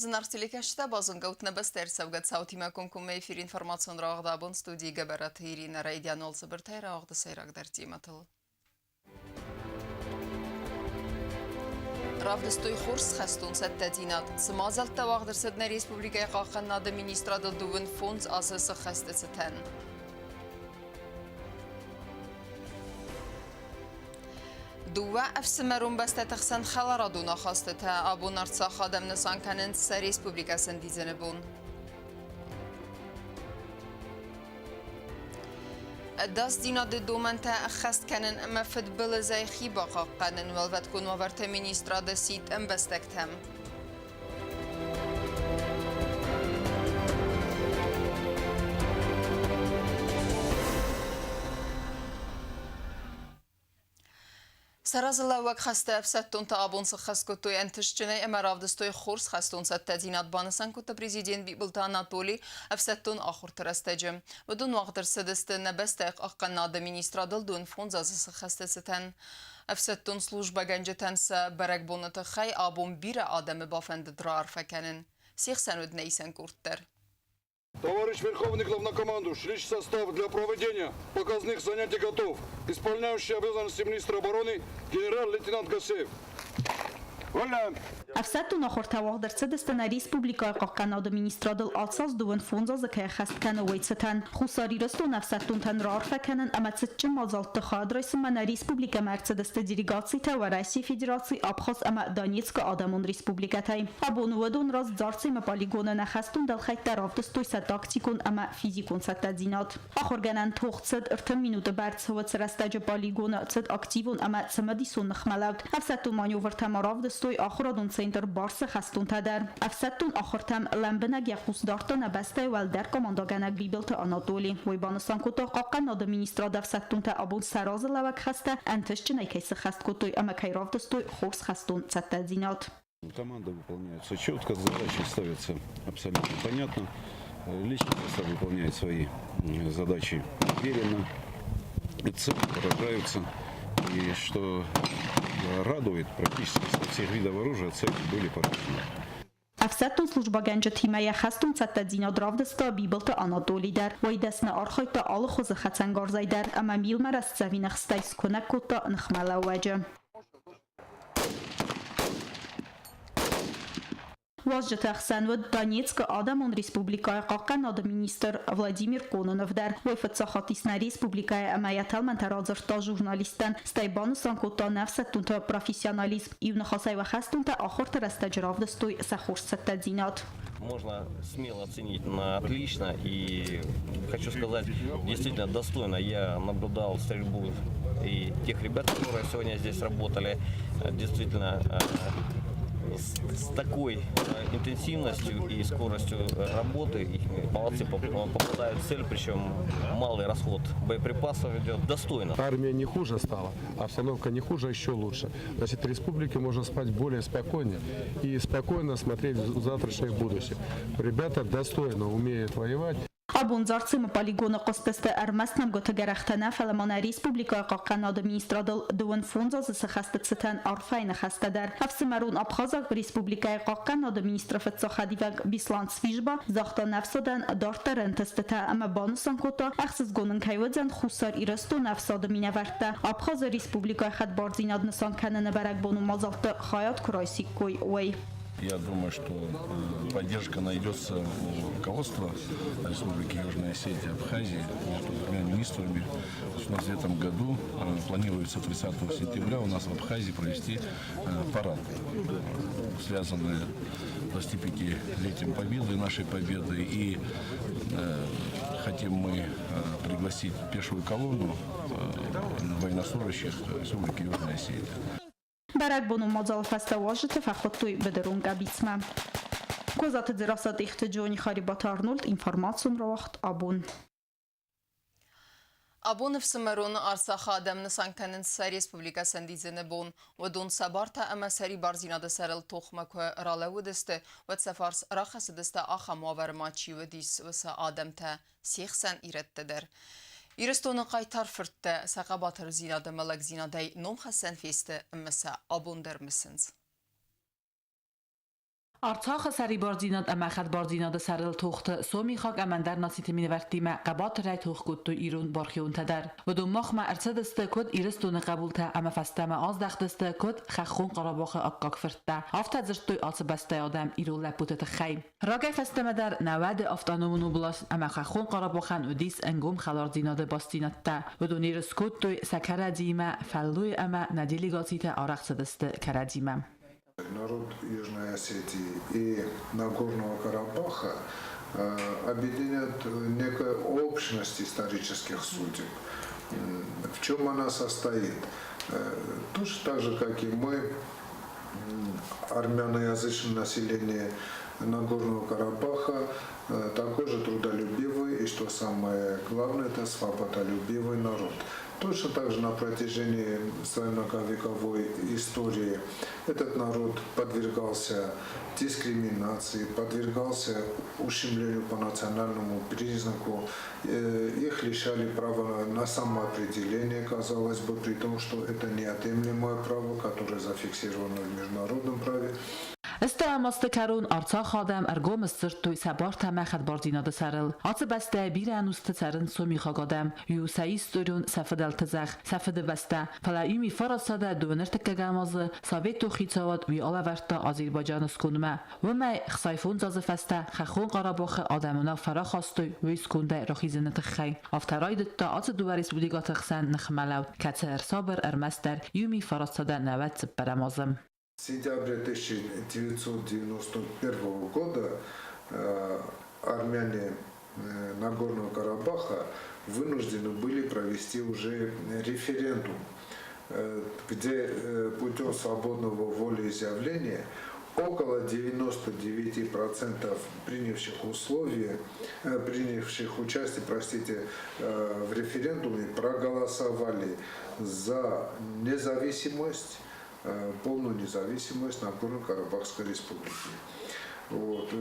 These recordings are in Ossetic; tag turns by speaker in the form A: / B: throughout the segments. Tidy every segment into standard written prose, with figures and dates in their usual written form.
A: Зынаргъ телекӕсджытӕ, базонгӕут нӕ бӕстӕ ӕрцӕугӕ цаутимӕ комкоммӕ эфир информацион рауагъды абон студийы Гӕбӕраты Иринӕ райдиан уалдзыбыртӕй рауагъды сӕйрагдӕр темӕтыл. Равдыстой хорз хӕстон цӕттӕдзинад. Цы мадзӕлттӕ уагъд ӕрцыд нӕ республикӕйы хъахъхъӕнынады министрадыл 25 азы сыххӕсты цытӕн. Дыууӕ ӕфсымӕрон бӕстӕты хсӕн хӕларадон ахастытӕ абон Арцахы адӕм нысан кӕнынц сӕ республикӕ сӕндидзыны бон. Ӕдасдзинады домӕнтӕ ӕххӕст кӕнын ӕмӕ фыдбылызӕй хи бахъахъхъӕнын уӕлвӕткон уавӕрты министрады сидт ӕмбӕстӕгтӕм. Сӕ разылӕууӕг хӕсты ӕфсӕддонтӕ абон сыххӕст кодтой ӕнтыстджынӕй ӕмӕ равдыстой хорз хӕстон цӕттӕдзинад, банысан кодта президент Бибылты Анатоли ӕфсӕддон ахуырты рӕстӕджы. Уыдон уагъд ӕрцыдысты нӕ бӕстӕйы хъахъхъӕнынады министрадыл 25 азы сыххӕсты цытӕн. Ӕфсӕддон службӕгӕнджытӕн сӕ бӕрӕгбоны тыххӕй абон бирӕ адӕмы бафӕндыд раарфӕ кӕнын. Се хсӕн уыд нӕ исӕн къорд дӕр.
B: Товарищ Верховный Главнокомандующий, личный состав для проведения показных занятий готов. Исполняющий обязанности министра обороны генерал-лейтенант Гасеев. Вольно!
C: Ӕфсӕддон ахуыртӕ уагъд ӕрцыдысты нӕ республикӕйы хъахъхъӕнады министрадыл ацаз 25 азы кӕй ӕххӕст кӕны, уый цытӕн. Хуссар Ирыстоны ӕфсӕддонтӕн раарфӕ кӕнын ӕмӕ цытджын мадзӕлтты хайад райсынмӕ нӕ республикӕмӕ ӕрцыдысты делегацитӕ Уӕрӕсейы Федераци, Абхаз ӕмӕ Донецкы адӕмон республикӕтӕй. Абон уыдон раз Дзарцемы полигоны нӕ хӕстон дӕлхӕйттӕ равдыстой сӕ тактикон ӕмӕ физикон цӕттӕдзинад. Ахуыргӕнӕн тох цыд 30 минуты бӕрц уыцы рӕстӕджы полигоны цыд активон ӕмӕ цымыдисон ныхмӕлӕуд. Ӕфсӕддон маневртӕ ма равдыстой ахуырадон центр Барсы хӕстонтӕ дӕр. Ӕфсӕддон ахуыртӕм лӕмбынӕг йӕ хъус дардта нӕ бӕстӕйы уӕлдӕр командӕгӕнӕг Бибылты Анатоли. Уый банысан кодта, хъахъхъӕнады министрады ӕфсӕддонтӕ абон сӕ разылӕууӕг хӕстӕ ӕнтыстджынӕй кӕй сыххӕст кодтой ӕмӕ кӕй равдыстой хорз хӕстон цӕттӕдзинад.
D: Команда выполняется четко, задачи ставятся абсолютно понятно. Личный состав выполняет свои задачи уверенно, и цели поражаются. И что радует, практически со всех видов оружия цели были поражены.
C: Ӕфсӕддон службӕгӕнджытимӕ йӕ хӕстон цӕттӕдзинад равдыста Бибылты Анатоли дӕр. Уый дӕсны архайдта алыхуызы хӕцӕнгарзӕй дӕр ӕмӕ милмӕ рӕстдзӕвин ӕхстӕй скуынӕг кодта ныхмӕлӕууӕджы. Уазджыты ӕхсӕн уыд Донецкы Адӕмон Республикӕйы хъахъхъӕнады министр Владимир Кононов дӕр. Уый фыццаг хатт ис нӕ республикӕйы ӕмӕ йӕ тӕлмӕнтӕ радзырдта журналисттӕн, стӕй банысан кодта нӕ ӕфсӕддонты профессионализм. Иу ныхасӕй уӕ хӕстонтӕ ахуырты рӕстӕджы равдыстой сӕ хорз цӕттӕдзинад.
E: Можно смело оценить на отлично и хочу сказать, действительно достойно. Я наблюдал стрельбу и тех ребят, которые сегодня здесь работали, действительно с такой интенсивностью и скоростью работы их молодцы попадают в цель, причем малый расход боеприпасов идет достойно.
F: Армия не хуже стала, обстановка не хуже, а еще лучше. Значит, республике можно спать более спокойнее и спокойно смотреть в завтрашнее будущее. Ребята достойно умеют воевать.
C: Абон Дзарцемы полигоны хъуыстысты ӕрмӕст нӕмгуыты гӕрӕхтӕ нӕ, фӕлӕ ма нӕ республикӕйы хъахъхъӕнады министрадыл 25 азы цы хӕсты цытӕн арфӕйы ныхӕстӕ дӕр. Ӕфсымӕрон Абхазаг республикӕйы хъахъхъӕнады министры фыццаг хӕдивӕг Беслан Цвижба загъта не фсадӕн дарддӕр ӕнтыстытӕ ӕмӕ банысан кодта, ӕхсызгон ын кӕй уыдзӕн Хуссар Ирыстоны ӕфсады минӕвӕрттӕ Абхазы республикӕйы хӕдбардзинад нысан кӕныны бӕрӕгбоны мадзӕлтты хайад куы райсиккой, уый.
D: Я думаю, что поддержка найдется у руководства Республики Южная Осетия, Абхазии, между двумя министрами. У нас в этом году планируется 30 сентября у нас в Абхазии провести парад, связанный с 25-летием Победы, нашей победы. И хотим мы пригласить пешую колонну военнослужащих Республики Южная Осетия.
C: Бӕрӕгбоны мадзалы фӕстӕ уазджыты фӕхуыдтой быдырон къӕбицмӕ. Козаты Дзерассӕ Тъехты Джони Харибаты Арнольд информацион рауагъд абон.
A: Абон ӕфсымӕрон Арцахы адӕм нысан кӕнынц сӕ республикӕ сӕндидзыны бон. Уыдон сӕ бартӕ ӕмӕ сӕрибардзинады сӕрыл тохмӕ куы ралӕууыдысты, уӕд сӕ фарс рахӕцыдысты ахӕм уавӕры ма чи уыдис, уыцы адӕмтӕ, се хсӕн ирӕттӕ дӕр. Ирыстоны хъайтар фырттӕ сӕ хъӕбатырдзинад ӕмӕ лӕгдзинадӕй номхӕссӕн фесты ӕмӕ сӕ абон дӕр мысынц.
G: Арцахы сӕрибардзинад ӕмӕ хӕдбардзинады сӕрыл тохты сомихаг ӕмӕ ӕндӕр нациты минӕвӕрттимӕ хъӕбатырӕй тох кодтой ирон бархионтӕ дӕр. Уыдон махмӕ ӕрцыдысты куыд Ирыстоны хъӕбултӕ ӕмӕ фӕстӕмӕ аздӕхтысты куыд Хӕххон Хъарабахы аккаг фырттӕ. Афтӕ дзырдтой ацы бӕстӕйы адӕм ирон лӕппуты тыххӕй. Рагӕй фӕстӕмӕ дӕр нӕ уӕды автономон област ӕмӕ Хӕххон Хъарабахӕн уыдис ӕнгом хӕлардзинады бастдзинӕдтӕ. Уыдон ерыс кодтой сӕ кӕрӕдзиимӕ фӕллойы ӕмӕ нӕ делегацитӕ арӕх цыдысты кӕрӕдзимӕ.
H: Народ Южной Осетии и Нагорного Карабаха объединяет некая общность исторических судеб. В чем она состоит? Точно так же, как и мы, армяноязычное население Нагорного Карабаха, такой же трудолюбивый и, что самое главное, это свободолюбивый народ. Точно так же на протяжении своей многовековой истории этот народ подвергался дискриминации, подвергался ущемлению по национальному признаку. Их лишали права на самоопределение, казалось бы, при том, что это неотъемлемое право, которое зафиксировано в международном праве.
G: Ӕстӕм азты кӕрон Арцахы адӕм ӕргом сдзырдтой сӕ бартӕ ӕмӕ хӕдбардзинады сӕрыл. Ацы бӕстӕйы бирӕ ӕнусты цӕрынц сомихаг адӕм, иу сӕ историон, сӕ фыдӕлты зӕхх, сӕ фыдыбӕстӕ. Фӕлӕ иу фарастсӕдӕ дыууын ӕртыккӕгӕм азы Советон хицауад уый алӕвӕрдта Азербайджаны скондмӕ. Уымӕй 65 азы фӕстӕ Хӕххон Хъарабахы адӕм уынаффӕ рахастой уый скондӕй рахизыны тыххӕй. Афтӕ райдыдта ацы дыууӕ республикӕты хсӕн ныхмӕлӕуд, кӕцы ӕрсабыр ӕрмӕстдӕр 1994 азы.
H: В сентябре 1991 года армяне Нагорного Карабаха вынуждены были провести уже референдум, где путем свободного волеизъявления около 99% принявших условия, принявших участие, простите, в референдуме проголосовали за независимость, полную независимость Нагорно-Карабахской республики. Вот.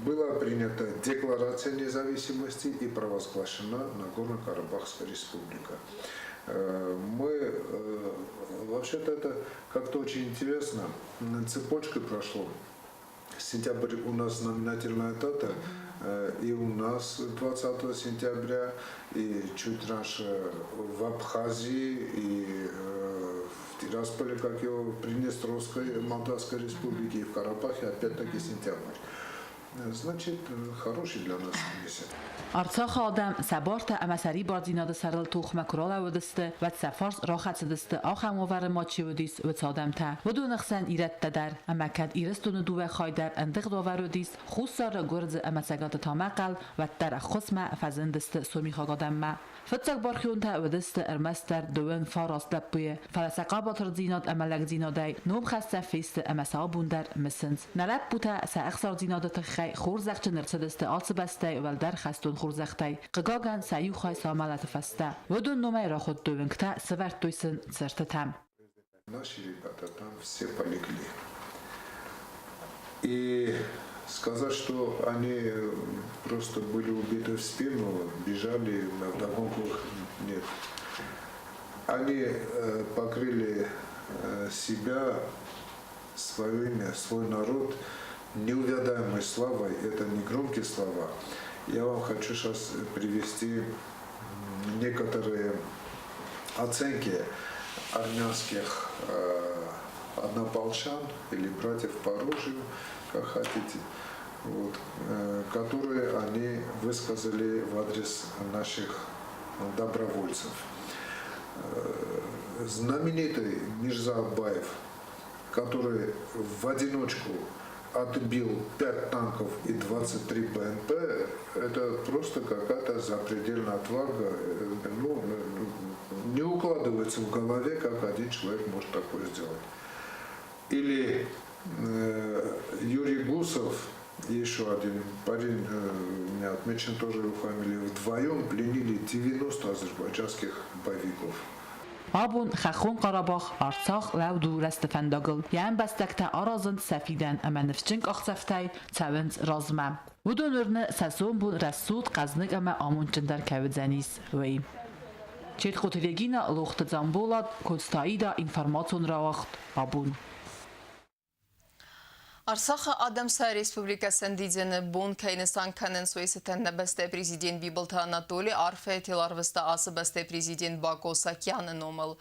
H: Была принята декларация независимости и провозглашена Нагорно-Карабахская республика. Мы, вообще-то это как-то очень интересно, цепочкой прошло. Сентябрь у нас знаменательная дата, и у нас 20 сентября, и чуть раньше в Абхазии, и в Тирасполе, как его, в Приднестровской Молдавской республике, и в Карабахе, опять-таки сентябрь. Значит, хороший для нас месяц.
G: Арцахы адӕм сӕ бартӕ ӕмӕ сӕрибардзинады сӕрыл тохмӕ куы ралӕууыдысты, уӕд сӕ фарс рахӕцыдысты ахӕм уавӕры ма чи уыдис, уыцы адӕмтӕ. Уыдоны хсӕн ирӕттӕ дӕр. Ӕмӕ кӕд Ирыстоны дыууӕ хай дӕр ӕндыгъд уавӕр уыдис, Хуссары, Гуырдзы ӕмӕ Цӕгаты та мӕхъӕл, уӕддӕр ӕххуысмӕ фӕзындысты сомихаг адӕммӕ. Фыццаг бархионтӕ уыдысты ӕрмӕстдӕр 29 лӕппуйы, фӕлӕ сӕ хъӕбатырдзинад ӕмӕ лӕгдзинадӕй номхӕссӕг фесты ӕмӕ сӕ абон дӕр мысынц. Нӕ лӕппутӕ сӕ ӕхсардзинады тыххӕй хорзӕхджын ӕрцыдысты ацы бӕстӕйы уӕлдӕр хӕстон хорзӕхтӕй. Хъыгагӕн, сӕ иу хай сӕ амӕлӕты фӕстӕ. Уыдон номӕй рахуыдтой уынгтӕ, сӕвӕрдтой сын цыртытӕ.
H: Наши ребята там все полегли. И сказать, что они просто были убиты в спину, бежали вдогонку их, нет. Они покрыли себя, свое имя, свой народ неувядаемой славой. Это не громкие слова. Я вам хочу сейчас привести некоторые оценки армянских однополчан или братьев по оружию, как хотите, вот, которые они высказали в адрес наших добровольцев. Знаменитый Мирза Абаев, который в одиночку отбил 5 танков и 23 БМП, это просто какая-то запредельная отвага. Ну, не укладывается в голове, как один человек может такое сделать. Или Юрий Гусов, еще один парень, у меня отмечен тоже его фамилия, вдвоем пленили 90 азербайджанских боевиков.
G: Абон Хӕххон Хъарабах, Арцах лӕуд у рӕзты фӕндагыл. Йӕ ӕмбӕстӕгтӕ аразынц сӕ фидӕн ӕмӕ ныфсджын къахдзӕфтӕй цӕуынц размӕ. Уыдон уырны, сӕ сомбон рӕсугъд, хъӕзныг ӕмӕ амондджындӕр кӕй уыдзӕнис, уый. Четхъоты Регина, Лохты Дзамболат, Коцты Аида, информацион рауагъд Абон.
A: Арцахы адӕм сӕ республикӕ сӕндидзыны бон кӕй нысан кӕнынц, уый цытӕн нӕ бӕстӕйы президент Бибылты Анатоли арфӕйы тел арвыста ацы бӕстӕйы президент Бако Саакяны номыл.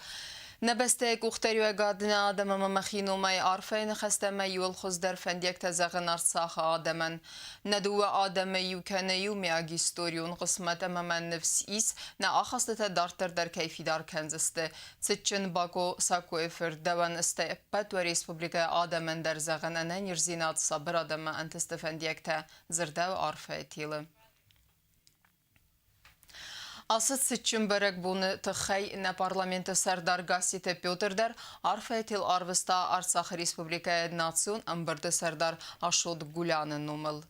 A: Нӕ бӕстӕйы къухдариуӕгад нӕ адӕм ӕмӕ мӕхи номӕй арфӕйы ныхӕстӕ ӕмӕ иуыл хуыздӕр фӕндиӕгтӕ зӕгъын Арцахы адӕмӕн. Нӕ дыууӕ адӕмы иу кӕнӕ иумиаг историон хъысмӕт ӕмӕ мӕ ныфс ис, нӕ ахастытӕ дарддӕр дӕр кӕй фидар кӕндзысты. Цытджын Бако Сакойы фырт, дӕуӕн стӕй ӕппӕт уӕ республикӕйы адӕмӕн дӕр зӕгъын ӕнӕниздзинад, сабырад ӕмӕ ӕнтысты фӕндиӕгтӕ, дзырдӕуы арфӕйы телы. Ацы цытджын бӕрӕгбоны тыххӕй нӕ парламенты сӕрдар Гасситы Петр дӕр арфӕйы тел арвыста Арцахы республикӕйы национ ӕмбырды сӕрдар Ашот Гуляны номыл.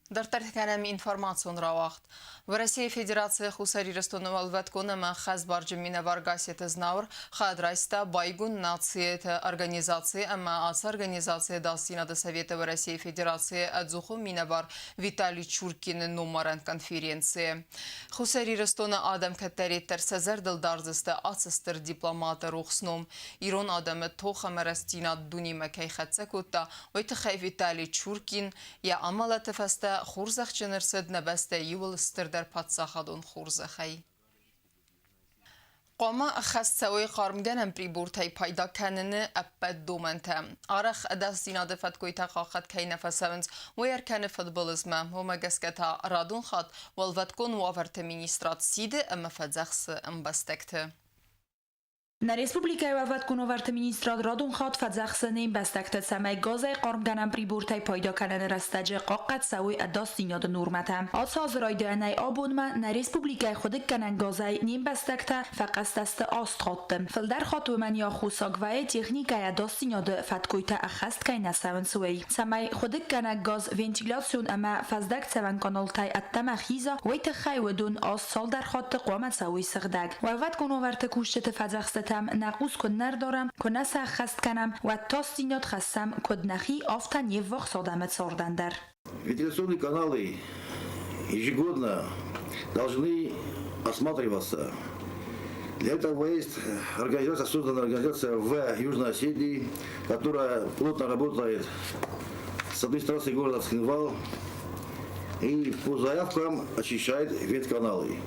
A: Дарддӕр кӕнӕм информацион рауагъд. Уӕрӕсейы Федерацийы Хуссар Ирыстоны уӕлвӕткон ӕмӕ хӕсбарджын минӕвар Гассеты Знауыр хайад райста байгон нациты организацийы ӕмӕ ацы организацийы ӕдасдзинады советы Уӕрӕсейы Федерацийы ӕдзухон минӕвар Виталий Чуркины номарӕн конференцийы. Хуссар Ирыстоны адӕм кӕддӕриддӕр сӕ зӕрдыл дардзысты ацы стыр дипломаты рухс ном. Ирон адӕмы тох ӕмӕ рӕстдзинад дунемӕ кӕй хӕццӕ кодта, уый тыххӕй Виталий Чуркин Йӕ амӕлӕты фӕстӕ хорзӕхджын ӕрцыд нӕ бӕстӕйы иууыл стырдӕр паддзахадон хорзӕхӕй. Хъуамӕ ӕххӕст цӕуой хъармгӕнӕн прибортӕй пайда кӕныны ӕппӕт домӕнтӕ. Арӕх ӕдасдзинады фӕткойтӕ хъахъхъӕд кӕй нӕ фӕцӕуынц, уый ӕркӕны фыдбылызмӕ. Уымӕ гӕсгӕ та радон хатт Уӕлвӕткон уавӕрты министрад сиды ӕмӕ фӕдзӕхсы ӕмбӕстӕгты.
I: Нӕ республикӕйы уӕлвӕткон уавӕрты министрад радон хатт фӕдзӕхсы не мбӕстӕгты, цӕмӕй газӕй хъармгӕнӕн прибортӕй пайда кӕныны рӕстӕджы хъахъхъӕд цӕуой ӕдасдзинады нормӕтӕ. Ацы азы райдайӕнӕй абонмӕ нӕ республикӕйы хуыдыггӕнӕн газӕй не мбӕстӕгтӕ фӕхъӕстӕ сты аст хатты. Фылдӕр хатт уымӕн йӕ аххосаг вӕййы техникӕйы ӕдасдзинады фӕткойтӕ ӕххӕст кӕй нӕ цӕуынц, уый. Цӕмӕй хуыдыггӕнӕг газ вентиляцион ӕмӕ фӕздӕгцӕвӕн къаналтай ӕддӕмӕ хиза, уый тыххӕй уыдон аст цалдӕр хатты хъуамӕ цӕуой сыгъдӕг. Уӕлвӕткон уавӕрты кусджыты фӕдзӕхстытӕм нӕ хъус куы нӕ рдарӕм, куы нӕ сӕ ӕххӕст кӕнӕм, уӕд тасдзинад хӕссӕм куыд нӕхи, афтӕ не ввахс адӕмы цардӕн дӕр.
J: Вентиляционные каналы ежегодно должны осматриваться. Для этого есть организация, создана организация в Южной Осетии, которая плотно работает с администрацией города Цхинвал и по заявкам очищает вентканалы.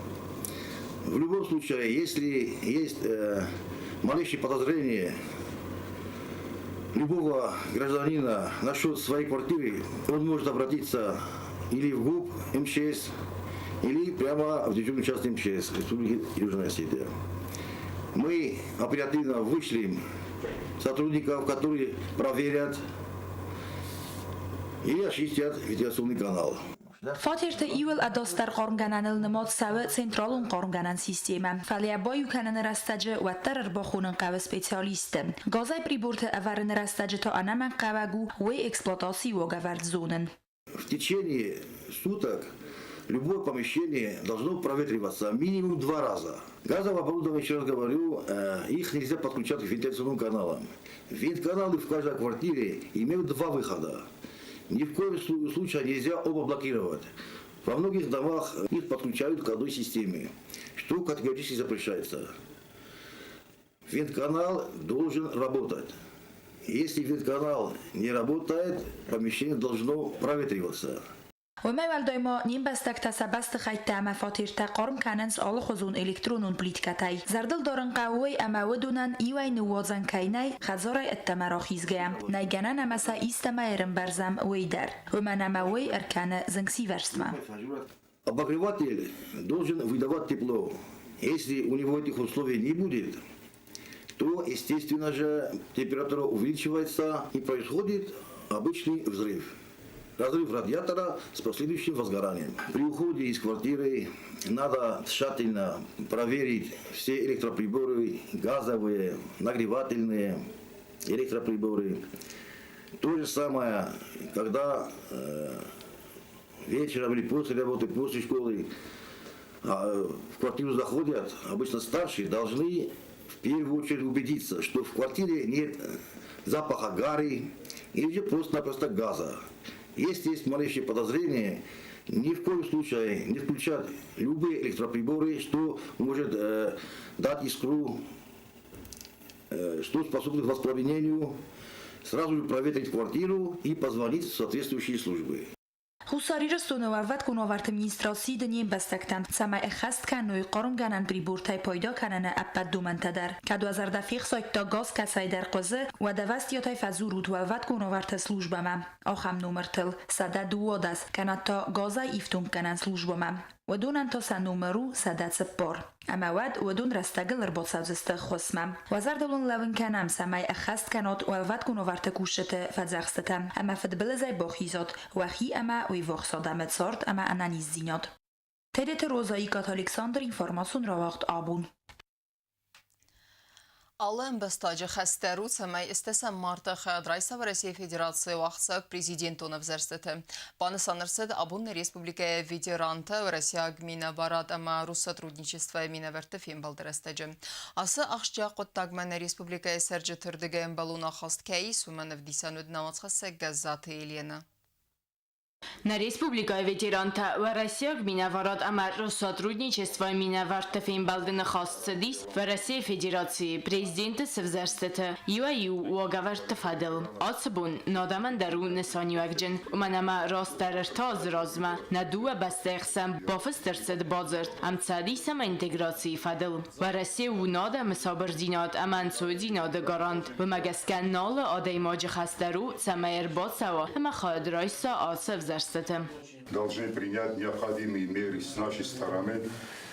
J: В любом случае, если есть малейшее подозрение любого гражданина насчет своей квартиры, он может обратиться или в ГУП МЧС, или прямо в дежурную часть МЧС Республики Южная Осетия. Мы оперативно вышлем сотрудников, которые проверят и очистят вентиляционный канал.
I: Фатерты иууыл ӕдасдӕр хъармгӕнӕныл нымад цӕуы централон хъармгӕнӕн системӕ. Фӕлӕ йӕ баиу кӕныны рӕстӕджы уӕддӕр ӕрбахонын хъӕуы специалистты. Газӕй приборты ӕвӕрыны рӕстӕджы та ӕнӕмӕнгхъӕуӕг у уый эксплуатацийы уагӕвӕрд зонын.
J: В течение суток любое помещение должно проветриваться минимум два раза. Газовое оборудование, еще раз говорю, их нельзя подключать к вентиляционным каналам. Вентканалы в каждой квартире имеют два выхода. Ни в коем случае нельзя оба блокировать. Во многих домах их подключают к одной системе, что категорически запрещается. Вентканал должен работать. Если вентканал не работает, помещение должно проветриваться.
I: Уымӕй уӕлдай ма не мбӕстӕгтӕ сӕ бӕстыхӕйттӕ ӕмӕ фатертӕ хъарм кӕнынц алыхуызон электронон плиткӕтӕй. Зӕрдыл дарын хъӕуы уый, ӕмӕ уыдонӕн иуӕй ныууадзӕн кӕй нӕй, хӕдзарӕй ӕддӕмӕ рахизгӕйӕ. Нӕй гӕнӕн ӕмӕ сӕ истӕмӕ ӕрӕмбӕрзӕм, уый дӕр. Уымӕн ӕмӕ уый ӕркӕны зынгсивӕрзтмӕ.
J: Обогреватель должен выдавать тепло. Если у него этих условий не будет, то, естественно же, температура увеличивается и происходит обычный взрыв. Разрыв радиатора с последующим возгоранием. При уходе из квартиры надо тщательно проверить все электроприборы, газовые, нагревательные электроприборы. То же самое, когда вечером или после работы, после школы в квартиру заходят, обычно старшие должны в первую очередь убедиться, что в квартире нет запаха гари или же просто-напросто газа. Если есть малейшее подозрение, ни в коем случае не включать любые электроприборы, что может дать искру. что способны к воспламенению, сразу же проветрить квартиру и позвонить в соответствующие службы.
I: Хуссар Ирыстоны Уӕлвӕткон уавӕрты министрад сиды не мбӕстӕгтӕм, цӕмӕй ӕххӕст кӕной хъармгӕнӕн прибортӕй пайда кӕныны ӕппӕт домӕнтӕ дӕр. Кӕд уӕ зӕрдӕ фехсайдта газ кӕцӕйдӕр хъуызы, уӕд ӕвӕстиатӕй фӕдзурут уӕлвӕткон уавӕрты службӕмӕ ахӕм номыртыл 112, кӕнӕ та газӕй ифтонггӕнӕн службӕмӕ. Уыдонӕн та сӕ номыр у 140. Ӕмӕ уӕд уыдон рӕстӕгыл ӕрбацӕудзысты ӕххуысмӕ. Уӕ зӕрдыл уын лӕууын кӕнӕм, цӕмӕй ӕххӕст кӕнат уӕлвӕткон уавӕрты кусджыты фӕдзӕхстытӕ ӕмӕ фыдбылызӕй бахизат уӕхи ӕмӕ уе ввахс адӕмы цард ӕмӕ ӕнӕниздзинад. Тедеты Роза Икъаты Александр информацион рауагъд абон.
A: Алы ӕмбӕстаджы хӕс дӕр у, цӕмӕй ӕстӕсӕм марты хайад райса Уӕрӕсейы Федерацийы уагъдцӕуӕг президентон ӕвзӕрстыты. Банысан ӕрцыд, абон нӕ республикӕйы ветерантӕ, уӕрӕсейаг минӕварад ӕмӕ Россотрудничествойы минӕвӕртты фембӕлды рӕстӕджы. Ацы ахсджиаг хъуыддагмӕ нӕ республикӕйы цӕрджыты рдыгӕй ӕмбӕлон ахаст кӕй ис, уымӕн ӕвдисӕн уыд нӕ уацхӕссӕг Гӕззаты Еленӕ.
K: Нӕ республикӕйы ветерантӕ уӕрӕсейаг минӕварад ӕмӕ Россотрудничествойы минӕвӕртты фембӕлды ныхас цыдис Уӕрӕсейы Федерацийы Президенты сӕвзӕрстыты иуӕй-иу уагӕвӕрдты фӕдыл. Ацы бон нӕ адӕмӕн дӕр у нысаниуӕгджын, уымӕн ӕмӕ растдӕр ӕртӕ азы размӕ нӕ дыууӕ бӕстӕйы хсӕн бафыст ӕрцыд бадзырд ӕмцӕдис ӕмӕ интеграцийы фӕдыл. Уӕрӕсе у нӕ адӕмы сабырдзинад ӕмӕ ӕнцойдзинады гарант. Уымӕ гӕсгӕ налы адӕймаджы хӕс дӕр у, цӕмӕй ӕрбацӕуа ӕмӕ хайад райса ацы ӕвзӕрстыты.
L: Должны принять необходимые меры с нашей стороны,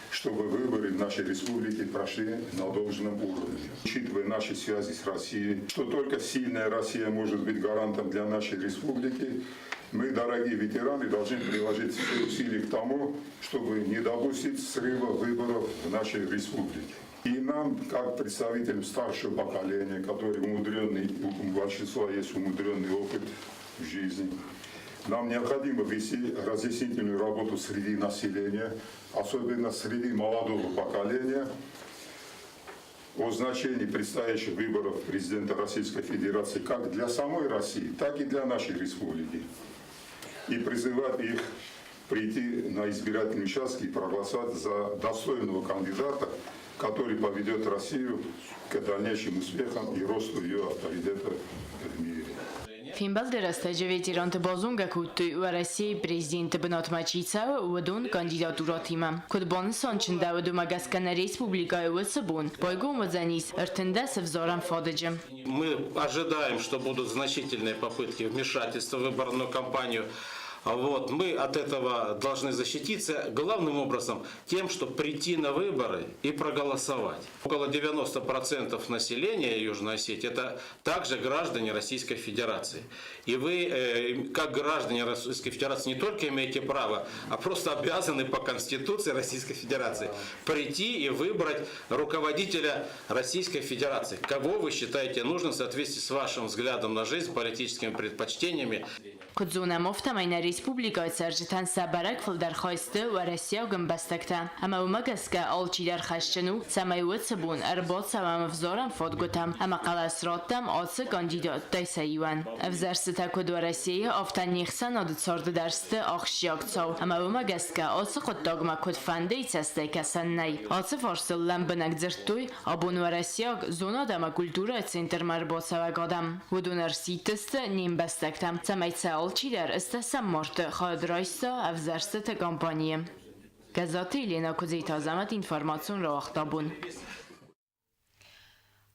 L: чтобы выборы в нашей республике прошли на должном уровне. Учитывая наши связи с Россией, что только сильная Россия может быть гарантом для нашей республики, мы, дорогие ветераны, должны приложить все усилия к тому, чтобы не допустить срыва выборов в нашей республике. И нам, как представителям старшего поколения, который умудренный, у большинства есть умудренный опыт в жизни, нам необходимо вести разъяснительную работу среди населения, особенно среди молодого поколения, о значении предстоящих выборов президента Российской Федерации как для самой России, так и для нашей республики. И призывать их прийти на избирательные участки и проголосовать за достойного кандидата, который поведет Россию к дальнейшим успехам и росту ее авторитета в мире.
K: Фембӕлды рӕстӕджы ветеранты базонгӕ кодтой Уӕрӕсейы президенты бынатмӕ чи цӕуы, уыдон кандидатурӕтимӕ. Куыд банысан чындӕуыд, уымӕ гӕсгӕ нӕ республикӕйы уыцы бон байгом уыдзӕнис 13 ӕвзарӕн фадыджы.
M: Мы ожидаем, что будут значительные попытки вмешательства в выборную кампанию. Вот, мы от этого должны защититься главным образом тем, чтобы прийти на выборы и проголосовать. Около 90% населения Южной Осетии это также граждане Российской Федерации. И вы, как граждане Российской Федерации, не только имеете право, а просто обязаны по Конституции Российской Федерации прийти и выбрать руководителя Российской Федерации. Кого вы считаете нужным в соответствии с вашим взглядом на жизнь, политическими предпочтениями.
K: Куыд зонӕм, афтӕмӕй нӕ республикӕйы цӕрджытӕн сӕ бӕрӕг фылдӕр хай сты уӕрӕсейаг ӕмбӕстӕгтӕ. Ӕмӕ уымӕ гӕсгӕ алчидӕр хӕсджын у, цӕмӕй уыцы бон ӕрбацӕуӕм ӕвзарӕн фадгуытӕм ӕмӕ хъӕлӕс раттӕм ацы кандидаттӕй сӕ иуӕн. Ӕвзӕрстытӕ куыд Уӕрӕсейы, афтӕ не хсӕнады царды дӕр сты ахсджиаг цау, ӕмӕ уымӕ гӕсгӕ ацы хъуыддагмӕ куыдфӕндыйы цӕстӕй кӕсӕн нӕй. Ацы фарстыл лӕмбынӕг дзырдтой, абон уӕрӕсейаг зонад ӕмӕ культурӕйы центрмӕ ӕрбацӕуӕг адӕм. Уыдон ӕрсидтысты не мбӕстӕгтӕм, цӕмӕй сӕ алчидӕр ӕстӕсӕм марты хайад райса ӕвзӕрстыты кампанийы. Гӕззаты Еленӕ Куыдзеты Азӕмӕт информацион рауагъта бон.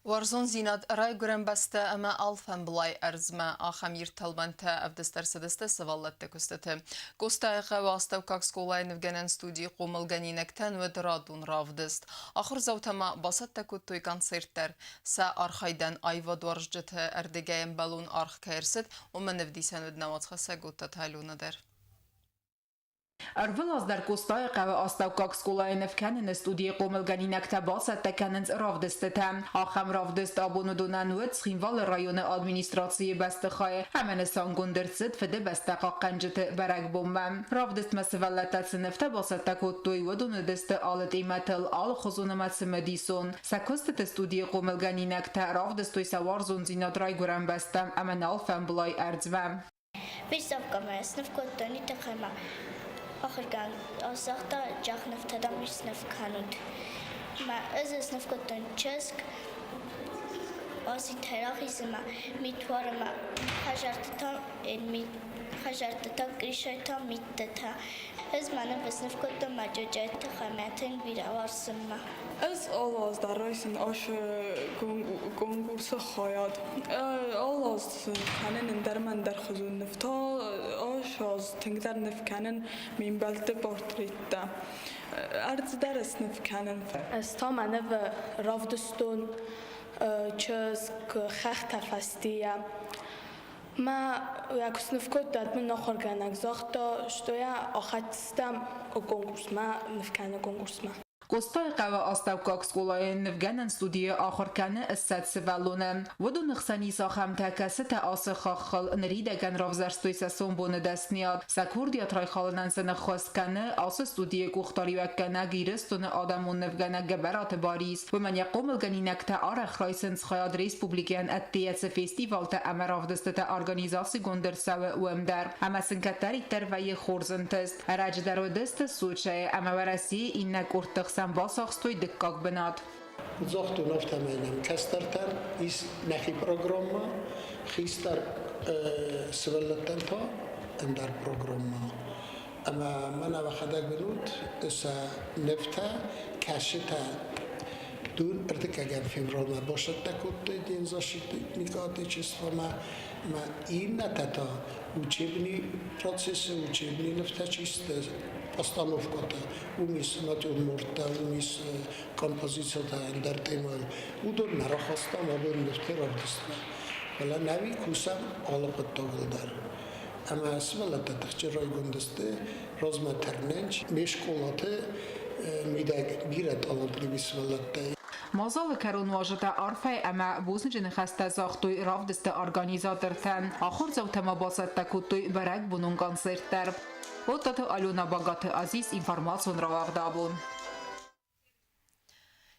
A: Уарзондзинад райгуырӕн бӕстӕ ӕмӕ алфӕмблай ӕрдзмӕ ахӕм ирд тӕлмӕнтӕ ӕвдыст ӕрцыдысты сывӕллӕтты куыстыты. Къостайыхъӕуы астӕуккаг скъолайы нывгӕнӕн студийы хъомылгӕнинӕгтӕн уыд радон равдыст. Ахуырдзаутӕ ма бацӕттӕ кодтой концерт дӕр. Сӕ архайдӕн аивадуарзджыты ӕрдыгӕй ӕмбӕлон аргъ кӕй ӕрцыд, уымӕн ӕвдисӕн уыд нӕ уацхӕссӕг Оттаты Алена дӕр.
N: Ӕрвылаз дӕр Къостайыхъӕуы астӕуккаг скъолайы нывкӕныны студийы хъомылгӕнинӕгтӕ бацӕттӕ кӕнынц равдыстытӕ. Ахӕм равдыст абон уыдонӕн уыд Цхинвалы районы администрацийы бӕстыхайы ӕмӕ нысангонд ӕрцыд Фыдыбӕстӕ хъахъхъӕнджыты бӕрӕгбонмӕ. Равдыстмӕ сывӕллӕттӕ цы нывтӕ бацӕттӕ кодтой, уыдон уыдысты алы темӕтыл алыхуызон ӕмӕ цымыдисон. Сӕ куыстыты студийы хъомылгӕнинӕгтӕ равдыстой сӕ уарзондзинад райгуырӕн бӕстӕм ӕмӕ нал фӕмблай ӕрдзмӕ.
O: Выставкӕмӕ сныв кодтон уый тыххӕй ма ахуыргӕнӕг загъта, джахнывтӕ дам сныв кӕнут. Ӕмӕ ӕз сныв кодтон чызг. Асинтӕй рахизы ма мит уары ма хӕдзӕртты та хӕдзӕртты та къисӕй та миттытӕ. Ӕз ма ныв кодтон мӕ джоджайы тыххӕй мӕ тынг бирӕ уарзынмӕ.
P: Ӕз алы аз дӕр райсын ацы конкурсы хайад. Алы аз кӕнын ӕндӕр ӕмӕ ӕндӕр хуызон нывтӕ. Ацы аз тынгдӕр ныв кӕнын ме мбӕлтты портреттӕ. Ӕрдз дӕр сныв кӕнын.
Q: Ӕз та мӕ нывы равдыстон чызг хӕхтӕ фӕстейӕ. Мӕ куы сныв кодтат, мын ахуыргӕнӕг загъта, что я ахӕцдзыстӕм конкурсмӕ, ныв кӕны конкурсмӕ.
N: Къостайыхъӕуы астӕуккаг скъолайы нывгӕнӕн студийы ахуыр кӕны 20 сывӕллоны. Уыдоны хсӕн ис ахӕмтӕ, кӕцытӕ ацы хаххыл ныридӕгӕн равзӕрстой сӕ сомбоны дӕсныйад. Сӕ курдиат райхалынӕн сын ӕххуыс кӕны ацы студийы къухдариуӕггӕнӕг Ирыстоны адӕмон нывгӕнӕг Гӕбӕраты Барис. Уымӕн йӕ хъомылгӕнинӕгтӕ арӕх райсынц хайад республикӕйӕн ӕддейӕ цы фестивалтӕ ӕмӕ равдыстытӕ организацигонд ӕрцӕуы, уым дӕр. Ӕмӕ сын кӕддӕриддӕр вӕййы хорз ӕнтыст. Ӕрӕджы дӕр уыдысты Сочӕйы ӕмӕ Уӕрӕсейы иннӕ къордты хсӕн бацахстой дыккаг бынат.
R: Куыд загътон, афтӕмӕй нӕм кӕстӕртӕн ис нӕхи программӕ, хистӕр сывӕллӕттӕн та ӕндӕр программӕ. Ӕмӕ мӕнӕ уӕхӕдӕг уынут, сӕ нывтӕ, кӕсытӕ дун ӕртыккӕгӕм февралмӕ бацӕттӕ кодтой День защитника Отечества-мӕ, ӕмӕ иннӕтӕ та учебный процессы, учебный нывтӕ чи сты, постановкӕтӕ, уым ис натюрморттӕ, уым ис композицитӕ ӕндӕр темӕйыл. Уыдон нӕ рахастам абон нывты равдыстмӕ. Фӕлӕ нӕуи кусӕм алы хъуыддагыл дӕр. Ӕмӕ сывӕллӕттӕ тыхджын райгонд сты размӕ тырнынц. Ме скъолаты мидӕг бирӕ талантливый сывӕллӕттӕ.
N: Мадзалы кӕрон уазджытӕ арфӕйы ӕмӕ бузныджы ныхӕстӕ загътой равдысты организатортӕн. Ахуырдзаутӕ ма бацӕттӕ кодтой бӕрӕгбонон концерт дӕр. Оттаты Алена, Багаты Азиз, информацион рауагъд абон.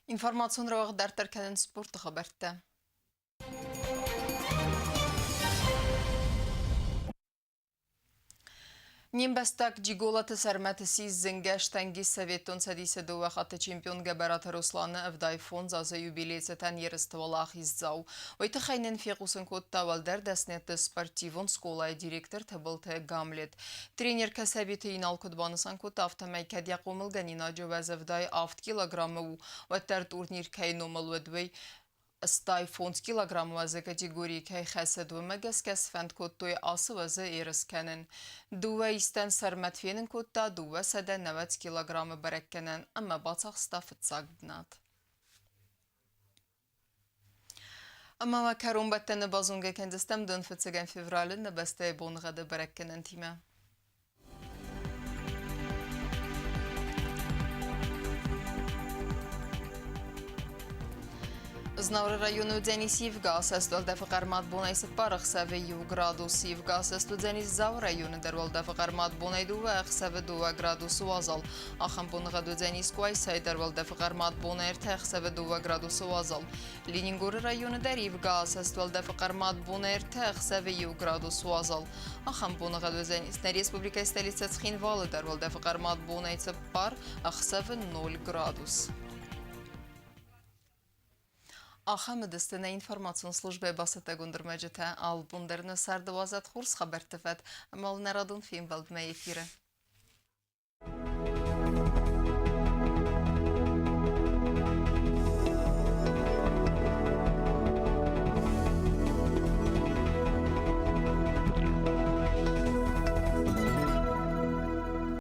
A: Информацион рауагъд дарддӕр кӕнынц спорты хабӕрттӕ. Не мбӕстаг Джиголаты Сӕрмӕт ссис зынгӕ штанги Советон Цӕдисы дыууӕ хатты чемпион Гӕбӕраты Русланы 75 азы юбилейы цытӕн ерысты уӕлахиздзау. Уый тыххӕй нын фехъусын кодта уӕлдӕр дӕсныйӕдты спортивон скъолайы директор Тыбылты Гамлет. Тренер Кӕсӕбиты Инал куыд банысан кодта, афтӕмӕй кӕд йӕ хъомылгӕнинаджы уӕз 75 килограммы у, уӕддӕр турнир кӕй номыл уыд, уый 85 килограмм уӕзы категорийы кӕй хӕцыд, уымӕ гӕсгӕ сфӕнд кодтой ацы уӕзы ерыс кӕнын. Дыууӕ истӕн Сӕрмӕт фенын кодта 290 килограммы бӕрӕггӕнӕн ӕмӕ бацахста фыццаг бынат. Ӕмӕ ма кӕронбӕттӕны базонгӕ кӕндзыстӕм дон фыццӕгӕм февралы нӕ бӕстӕйы боныгъӕды бӕрӕггӕнӕнтимӕ. Знауыры районы уыдзӕнис ивгӕ асӕст уӕлдӕфы хъӕрмад бонӕй цыппар ӕхсӕвы иу градус. Ивгӕ асӕст уыдзӕнис Дзауы районы дӕр уӕлдӕфы хъӕрмад бонӕй дыууӕ ӕхсӕвы дыууӕ градусы уазал. Ахӕм боныгъӕд уыдзӕнис Къуайсайы дӕр уӕлдӕфы хъӕрмад бонӕй ӕртӕ ӕхсӕвы дыууӕ градусы уазал. Ленингоры районы дӕр ивгӕ асӕст уӕлдӕфы хъӕрмад бонӕй ӕртӕ ӕхсӕвы иу градус уазал. Ахӕм боныгъӕд уыдзӕнис нӕ республикӕйы столицӕ Цхинвалы дӕр уӕлдӕфы хъӕрмад бонӕй цыппар, ӕхсӕвы ноль градус. Ахӕм уыдысты нӕ информацион службӕйы бацӕттӕгонд ӕрмӕджытӕ. Алы бон дӕр нӕ царды уадзӕд хорз хабӕртты фӕд ӕмӕ нӕ радон фембӕлдмӕ эфиры.